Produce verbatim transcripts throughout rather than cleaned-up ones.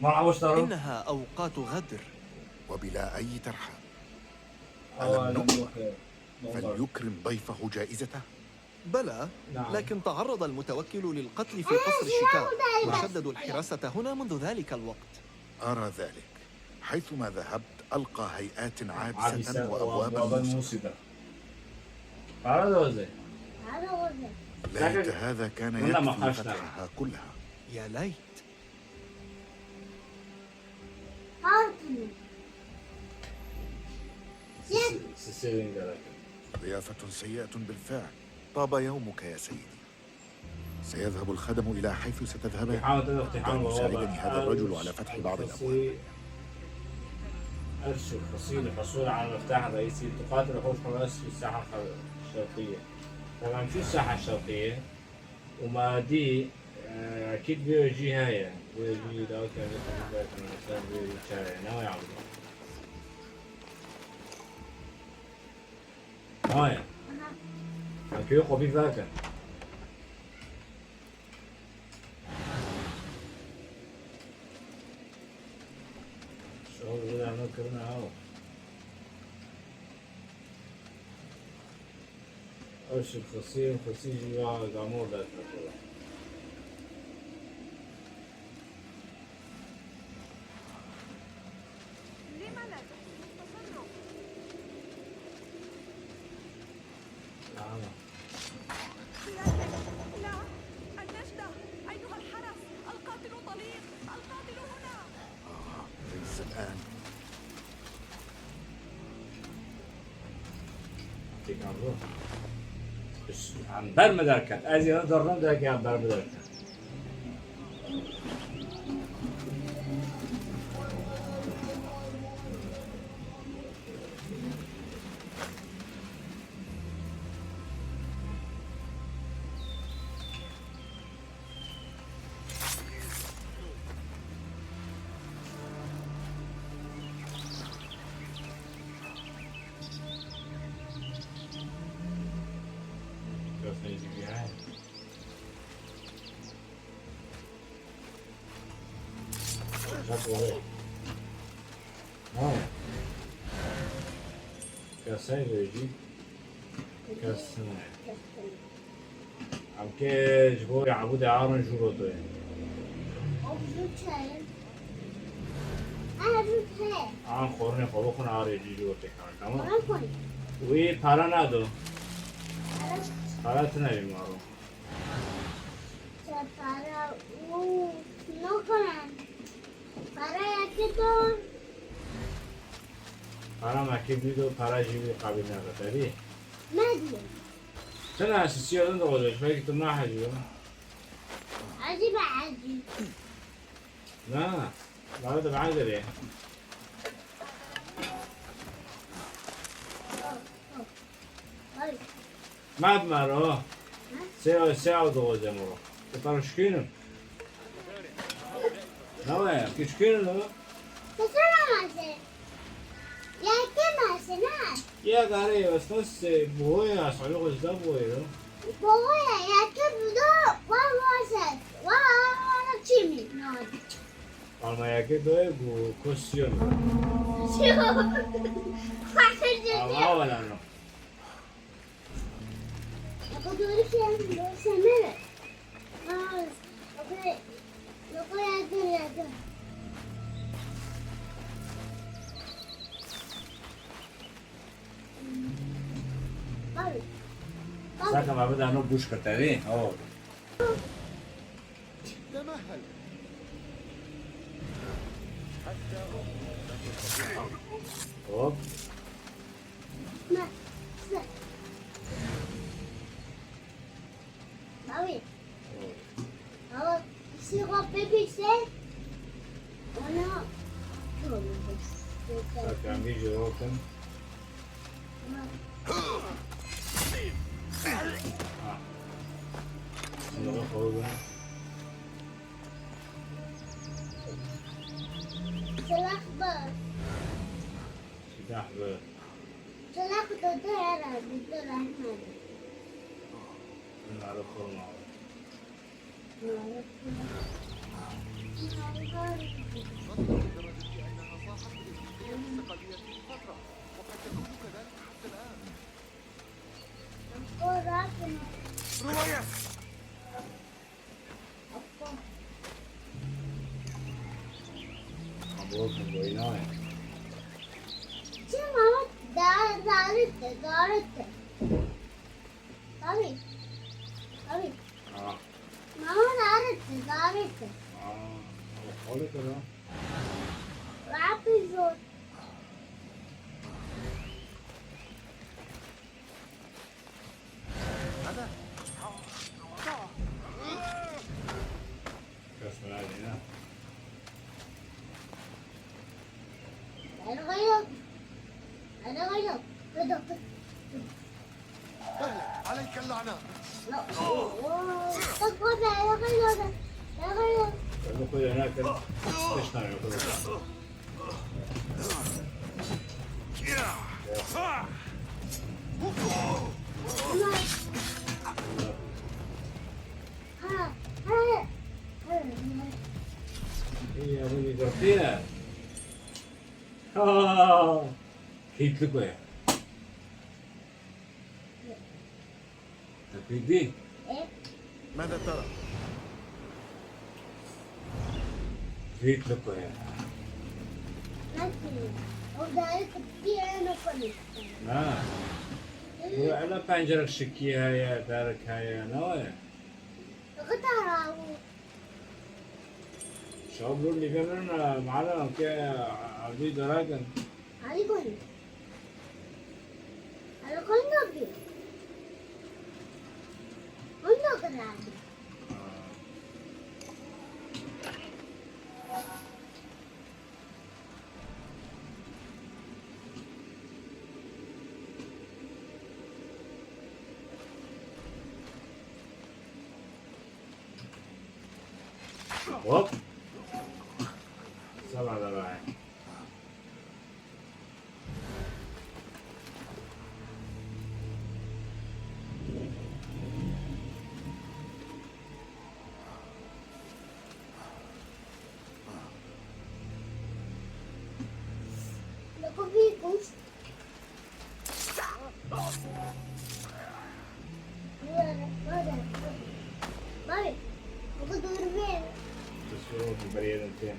ما عوجت أروح. إنها أوقات غدر. وبلا أي ترحاب. ألم نؤمر؟ فليكرم ضيفه جائزته. بلى، نعم. لكن تعرض المتوكل للقتل في قصر الشتاء، وشددوا الحراسة هنا منذ ذلك الوقت. أرى ذلك. حيثما ذهبت ألقى هيئات عابسة وأبوابا موصدة. ليت هذا كان يكفي فتحها كلها. يا ليت. ضيافة سيئة بالفعل. طاب يومك يا سيدي. سيذهب الخدم إلى حيث ستذهبان. لن يساعدني هذا الرجل على فتح بعض الأبواب. أرشد خصي للحصول على المفتاح الرئيسي لتقاتل وحوش حماس في الساحة الخ-، الشرقية. طبعًا شو الساحة الشرقية؟ وما دي، آه، أكيد بيو جي هاي. بيو جي داو كان يطلع من ذاك المكان بيو جي شارع. ناوي عبد الله. هاي. أكيد قبي ذاك. شغل بلا ما كرنا هاو. Ew şi xisî, xisî jî ya gamor derketiye. لم لا تحسن التصرف؟ Tamam. لا، النجدة، أيها الحرس، القاتل طليق، القاتل هنا. آه، ليس الآن. Têkan ro. Em ber min derket. Ez ê derdim derkê em ber min derket. Kesên vêjî. Kesên. Em kê ji bo Ebûdê arin jû rotoyê. An xornê xwe bixwin arê jî jû rotê kan, tamam? Wî para nado. Para tune vî maro. Para û nokirin. Para yekê do. Para me kê bî do, para jî wî qabil nebe, te dî? Me dî. Çend sisiya din doxuze, belkî tu nahecî. Ecî be ecî. Na, bana da bana göre. Mad maro. Se, se ew doxuze moro. Te para şikînim. Nawe, küçükün o. Kasana mase. Ya ke mase na. Ya gare, bas nas boya, salo gözda boya. Boya, ya ke budo, wa wa se, wa wa çimi. Ama ya ke doy bu kosyon. Sio. Ama wala no. Saka ma bida no buş kateri. Oh. Hop. Mami. Baba, si xwe pê bîse, ona. Zaten bir cevapın. Ha. Şimdi bak orada. Silah bas. Silah bas. Silah kutu da yara, kutu rahmet. Bunları koyma. Bunları koyma. Bunları koyma. Olsun, boyuna. Çima? Dar-, darıttı, darıttı. Tabii. Tabii. Ha. Mama darıttı, darıttı. Ha. Darıttı lan. Rapi zor. Kes mi nerede ya? Hadi kayın. Hadi kayın. Hadi, hadi. عليك اللعنة. لا. تقوى بقى، يا غير. يا غير. Yok, yok, yok, yok. Beş tane yok, yok. İyi ya, bu bir kapıya. Ha, kilitli koy. Te pêk dî? ماذا ترى؟ Vît li ku ye. Nasıl? O daire kırptı yani o konuştu. Na. Bu ela pencerek şikî heye, derek heye, ne o ye? Gıda ravu. Şab lûr nîve min, mala ke evdî darakin. Alî goyî. Alî goyî nabî. Onda kadar. Hop. Sema da ray. Bari, bu kadar bir. تصوير في بريد الفين.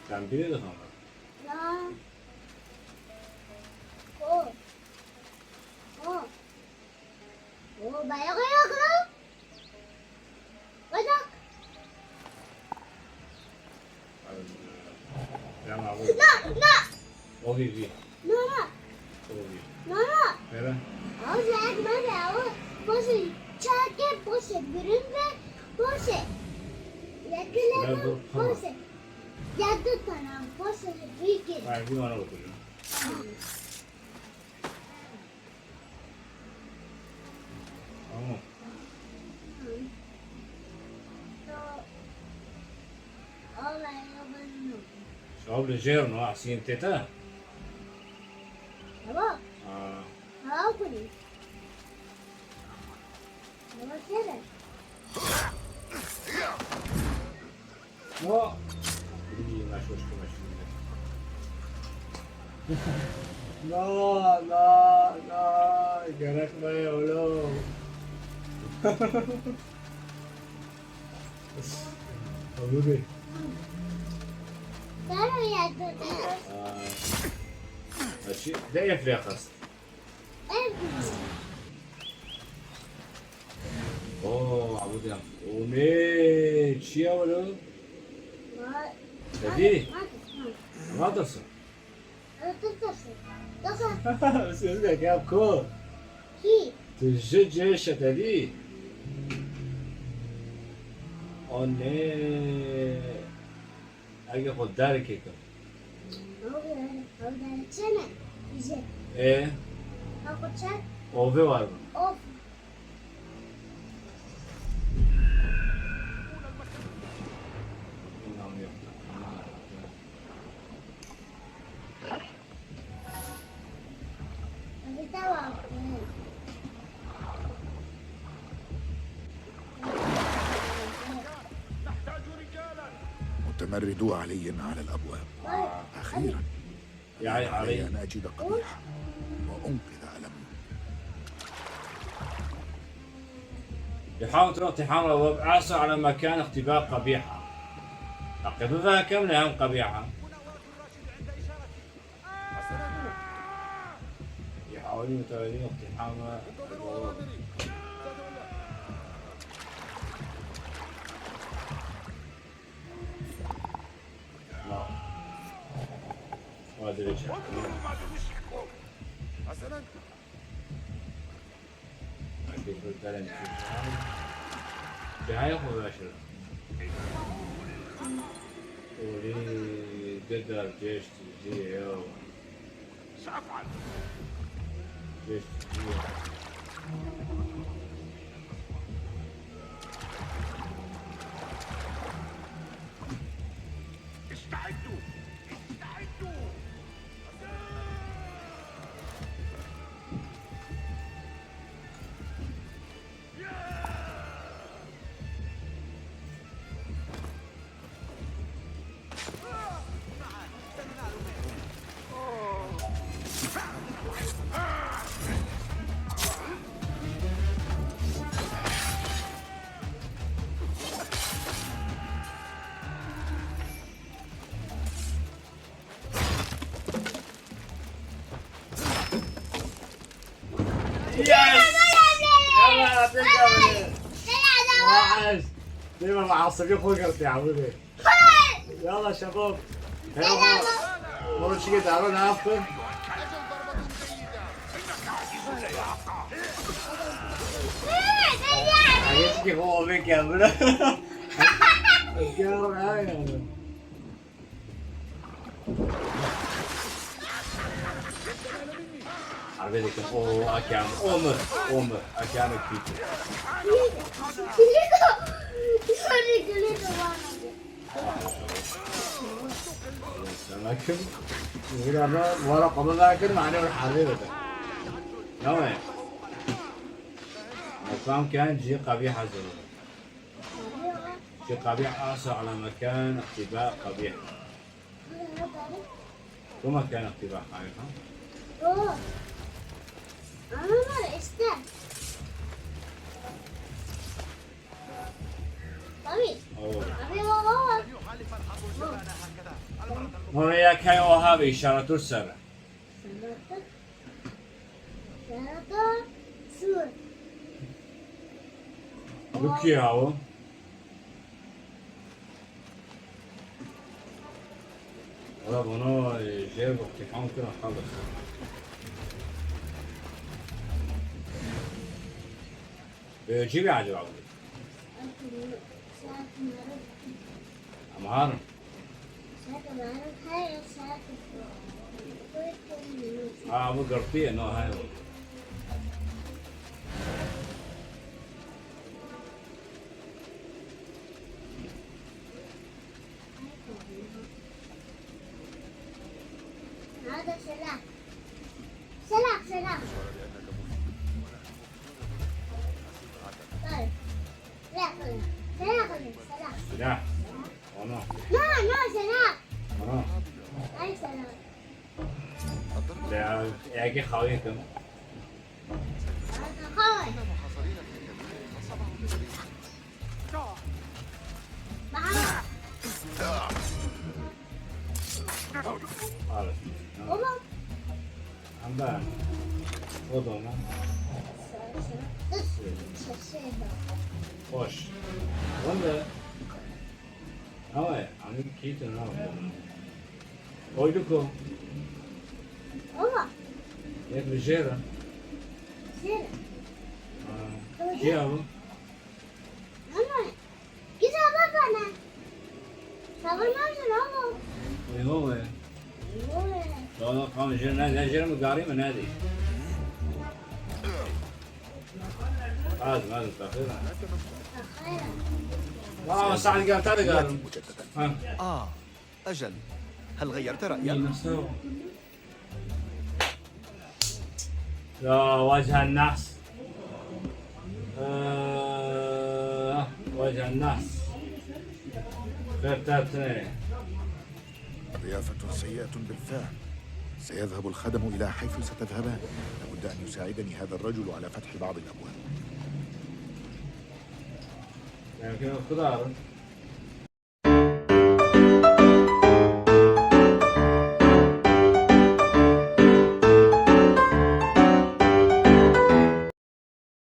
Sen bile de kalmadın. Ya. O. O. O, bayağı yakın. Bacak. Ya, abi. Na, na. O gibi. Na, na. O gibi. Na, na. Nere? Abi, ben, ben de abi. Boşu, çarkı boşu, bürün ve boşu. Yakın yakın boşu. Yakın tamam, boşu, büyük. Ben bir ona bakacağım. Tamam. Şab li jêr no, asîn tê te? Baba. Ha. Ha, kunî. Baba, sene. No. Ih, naşoş kime şimdi. Na, na, na. Gerek me oğlum. Olur be. Aa. Açı, de efre kast. Oo, Abu Diyam. O ne? Çiya welo? Dedi. Ratasın. Sözde gel ko. Tu ji cêşe dedi. O ne? Ege xwe derkê kim. Ew, ew derçe ne? Ji. Ê? Ew xwe çek. Ovê war bin. Of. متمردو علي على الأبواب. أخيرا. علي أن أجد قبيحة وأنقذ ألم. يحاول تروح تحرر وابعثه على مكان اختباء قبيحة. حقي بذاك كم لهم قبيحة. يحاولون متولين اقتحام البوابة. لا. ما أدري إيش. حسنا. جهاي خو باشر. ولي قدر جيش تجي يو. سأفعل. جيش تجي. استعدوا. استعدوا. Yes! يلا يعطيك العافية. واحد. ديما معصب يا اخوي قلت يا عمري. يلا شباب. يلا. مرة شي قاعد اروح نافطر. عايزك هو بك يا ابونا. الجو معايا. Arbedê kim o akan, o mir, o mir, akan o kît. Sana kim? Wira me, wara qaba me kir, mane wira harbê bide. Nawe. Mekam kan cî qebîh hazir. Cî qebîh asa ala mekan, iqtîba qebîh. Bu mekan iqtîba hayır ha? Oo. Ama var işte. Tabii. Oo. Abi o, o. Oraya kay oha ve işaret dur sarı. Şerata Sur. Bu kî ya o? Valla bunu, e, jê iqtîham kir, xelas. Bi cî bî acaba bu? Em harin. Ha, bu girtiye, no, he. هذا سلاح. سلاح، سلاح. طيب. لا، خلنا. سلاح، خلنا. سلاح. Silah. Ana. No, no, سلاح. Ana. Ay, سلاح. Lê yekê xawî kim. Al. Ama. Anda. O da mı? Hoş. Wanda. Ama, hani, kît ne? Oydu ko. Ama. Yek li jêr e. Jêr e. Ha. Oydu. Kî ya bu? Ama. Güzel baba ne? Sabır nasıl ama? Oydu mu? Oydu. Daha da kan jêr ne, ne jêr mi, garî mi, ne dî? Lazim, lazim, takdir. Tamam, Sa'd gel, tabii, geldim. Ha. آه، أجل. هل غيرت رأيك؟ يا وجه النحس. آه، وجه النحس. خير تاتني. ضيافة سيئة بالفعل. سيذهب الخدم إلى حيث ستذهبان. لابد أن يساعدني هذا الرجل على فتح بعض الأبواب. Mümkün olsa da alın.